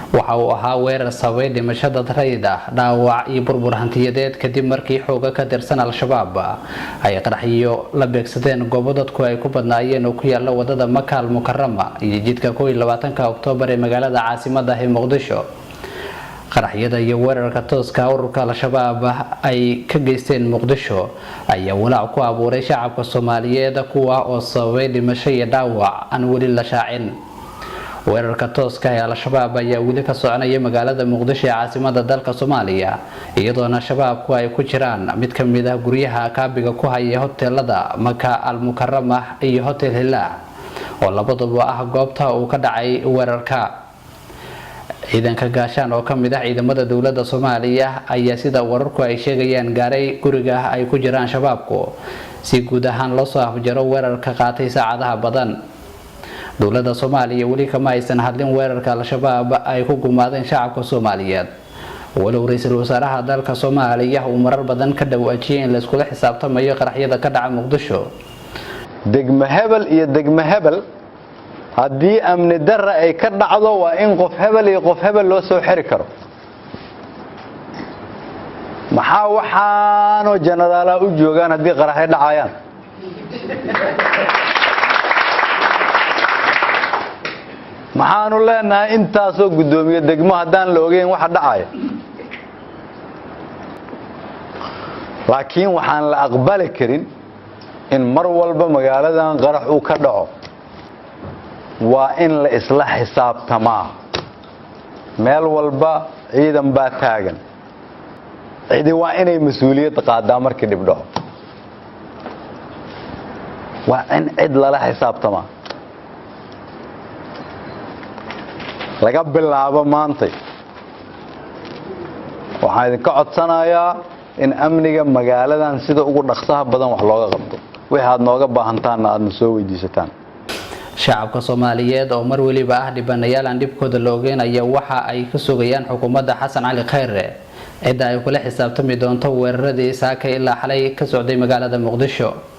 Waxa uu ahaa weerar sababay dhimasho dad rayid ah, dhaawac iyo burbur hantiyadeed, kadib markii xooga ka tirsan Al-Shabaab ay qaraxyo la beegsadeen goobo dadku ay ku badnaayeen oo ku yaala wadada Maka Al Mukarama iyo jidka 21-ka Oktoobar ee magaalada caasimada ah ee Muqdisho. Qaraxyada iyo weerarka tooska ururka Al-Shabaab ay ka geysteen Muqdisho ayaa walaac ku abuuray shacabka Soomaaliyeed, kuwa oo sababay dhimasho iyo dhaawac aan weli la shaacin. Weerarka tooska ee Al-Shabaab ayaa weli ka soconaya magaalada Muqdisho ee caasimada dalka Soomaaliya, iyadoona Shabaabku ay ku jiraan mid ka mid ah guryaha kaabiga ku haya hoteelada Maka Al Mukarama iyo Hotel Hilaac, oo labaduba ah goobta uu ka dhacay weerarka. Ciidanka Gaashaan oo kamid ah ciidamada dowladda Soomaaliya ayaa, sida wararku ay sheegayaan, gaaray guriga ay ku jiraan Shabaabku si guud ahaan loo soo afjaro weerarka qaatay saacadaha badan. Dowladda Soomaaliya weli kama aysan hadlin weerarka Al-Shabaab ay ku gumaadeen shacabka Soomaaliyeed, walow ra-iisul wasaaraha dalka Soomaaliya uu marar badan ka dhawaajiyay in layskula xisaabtamayo qaraxyada ka dhaca Muqdisho. Degmo hebel iyo degmo hebel haddii amni darra ay ka dhacdo, waa in qof hebel iyo qof hebel loo soo xiri karo. Maxaa waxaanoo jenaraalaha u joogaan haddii qaraxyo dhacayaan? Maxaanu leenahay intaasoo guddoomiye degmo haddaan la ogeyn waxa dhacaya? Laakiin waxaan la aqbali karin in mar walba magaaladan qarax uu ka dhaco. Waa in la isla xisaabtamaa. Meel walba ciidan baa taagan, cidi waa inay mas-uuliyad qaadaa markii dhib dhaco. Waa in cid lala xisaabtamaa. Laga bilaabo maantay waxaan idinka codsanayaa in amniga magaaladan sida ugu dhaqsaha badan wax looga qabto. Wixii aad nooga baahantaanna aadna soo weydiisataan. Shacabka Soomaaliyeed oo mar weliba ah dhibanayaal aan dhibkooda la ogeyn ayaa waxa ay ka sugayaan xukuumadda Xasan Cali Khayre cidda ay kula xisaabtami doonto weeraradii saaka ilaa xalay ka socday magaalada Muqdisho.